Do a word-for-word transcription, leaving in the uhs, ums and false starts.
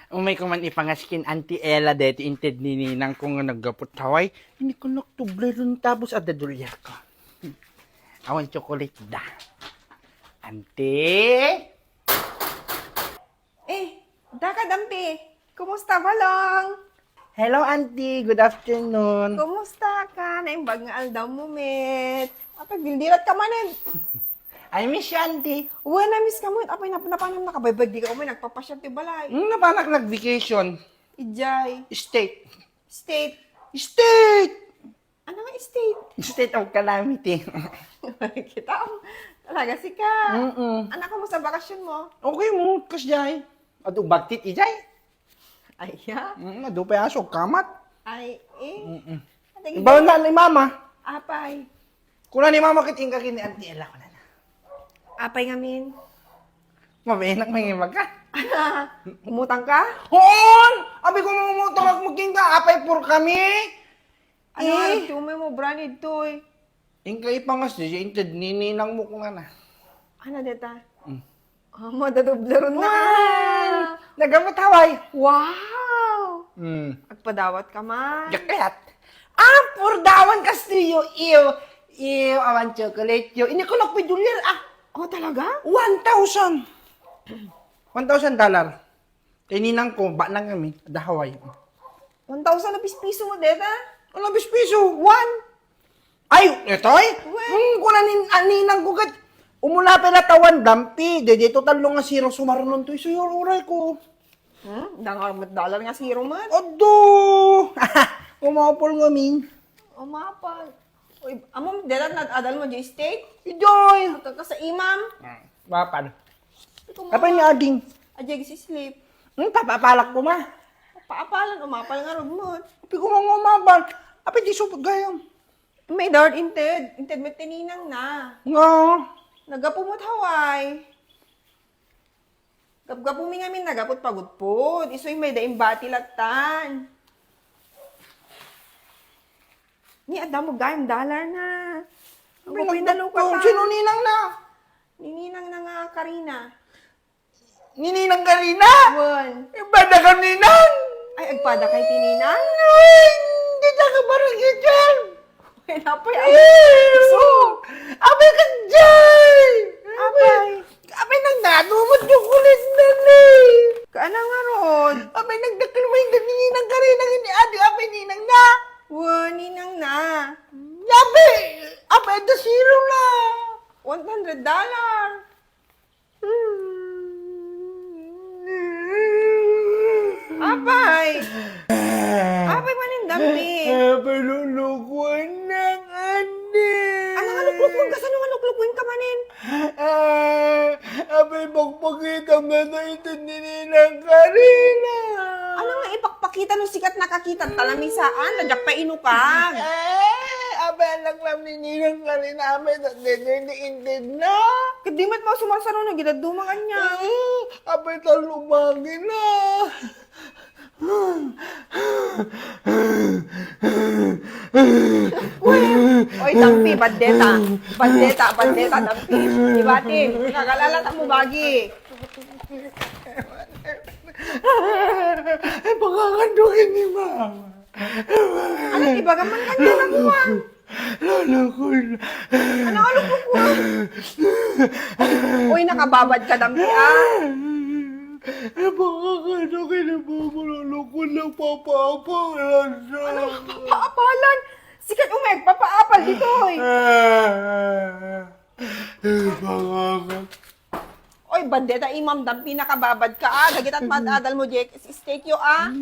Umay ko man ipangaskin Auntie Ella deti inted ni ninang ko nga naggapu ta Hawaii. Ini ko naktublay ron tapos adda dolyar ko. Awan chocolate da. Auntie? Eh, daka, Dampi. Kumusta, Balong? Hello, Auntie. Good afternoon. Kumusta ka? Naimbag nga aldaw mo, met. Apay, bildirat ka manen. I miss you, Auntie. Wen, na-miss ka met. Apay, nap-, napanan nakabaybay, di ka umay nagpapasyal ti balay. Hmm, napanak nag-vacation. Ijay. State. State. State! Ano nga state? State of calamity. Kita, talaga sika. Mm-mm. Anak, kumusta bakasyon mo? Okay mo, kasjay. Adu bagtit ijay. Ay, ya. Mm, adu pa aso, kamat. Ay, eh. Mm-mm. Ate, ibaw na ni mama. Apay. Kuna ni mama ket inka ken ni Auntie Ella, kuna na. Apay ngamin. Mabenak may ibaga. Umutang ka? Hoon! Abi ko, umutang ak maginka, apay for kami. Ano nga Eh? nagtiumay mo, branded to eh? Inka ipangas di, inted ni ninang mo kung ana. Ano deta? Mm. Amo, dadubleron na. Wan! Nagamat Hawaii. Wow! Mm. Agpadawat ka man. Jacket. Ah, purdawan Castillo, iyo. Iyo, awan chocolate, iyo. Ini ko nakpay dolyar, ah. Oh, talaga? One thousand. One thousand dollar. Kay ninang ko, ba nang kami, da Hawaii. One thousand na pispiso mo, deta? Ano pispiso? One. Ay, itoy? Wen. Hmm, kuna nin-, ah, ninang ko ket. Umuna pala tawan dampi. Dede to tallo nga zero sumarnon to. Iso yung uray ko. Hmm? Dangar met dollar nga zero man. Ado! Umapol ngamin. Umapal. Uy, amo, deta na adal mo di state? Idoy! Ka, ka sa imam? Mapal. Ikaw mo Apay nga ni ading? Ajay si sleep. Hmm, papapalak ko ma. Paapalan, umapal nga rugmot. Api ko nga umapal. Api di supot gayam. May dart inted. Inted met tininang na. Nga. Nagapumot Hawaii. Gapgapu mi ngamin nagaput pagudpud. Isu may da imbati lattan. Ni adda mo gayam dollar na. Ang Pinagdakpon. Pinaluka ta. Sino ninang na? Ni ninang na nga Karina. Ni ninang Karina? Wen. Ibada ka ninang? Ay, agpada kay ti ninang? Ay, hindi ka barang itan. Ay, napay, ay, isu. Abay ka, Jay! Abay. Abay, nang nadumot yung kulit na ni. Kaana nga rod? Abay, nagdakkel mo yung ninang Karina, hindi adi, abay, ninang na. Wa, ninang na. Abay, abay, the zero na. One hundred dollar. Apay! Apay manen dampi. Apay, lulukuan na, ande. Ano nga luklukuan ka? Saan nga luklukuan ka manen? Ah, apay, pagpakita nga na ito ni Ninang Karina. Ano nga ipakpakita no sikat nakakita? Talamisaan, tadyak pa inukag. Eh, apay, anak lang ni Ninang Karina, apay, hindi, hindi, hindi na. Kadi met mo sumarsaro na, gidaduma kanya. Eh, apay, talumagi na. Uy! Oy, dampi, baddeta. Baddeta, baddeta, dampi. Ibatin, kakalala ta mo bagi. Ay, pakakandungin ni Mama. Ano, ibaga man kanya na mo, ah? Lolo ko na. Ano, ano po po? Uy, nakababad ka, dampi, ah. Baka ka na kinababalala ko na papaapalan na. Ano, papaapalan? Sikat umay, papaapal dito, eh. Baka ka. Oy, bandeta, imam, dampi, nakababad ka, ah. Dagit at maadal mo, Jake. Steak yo, ah.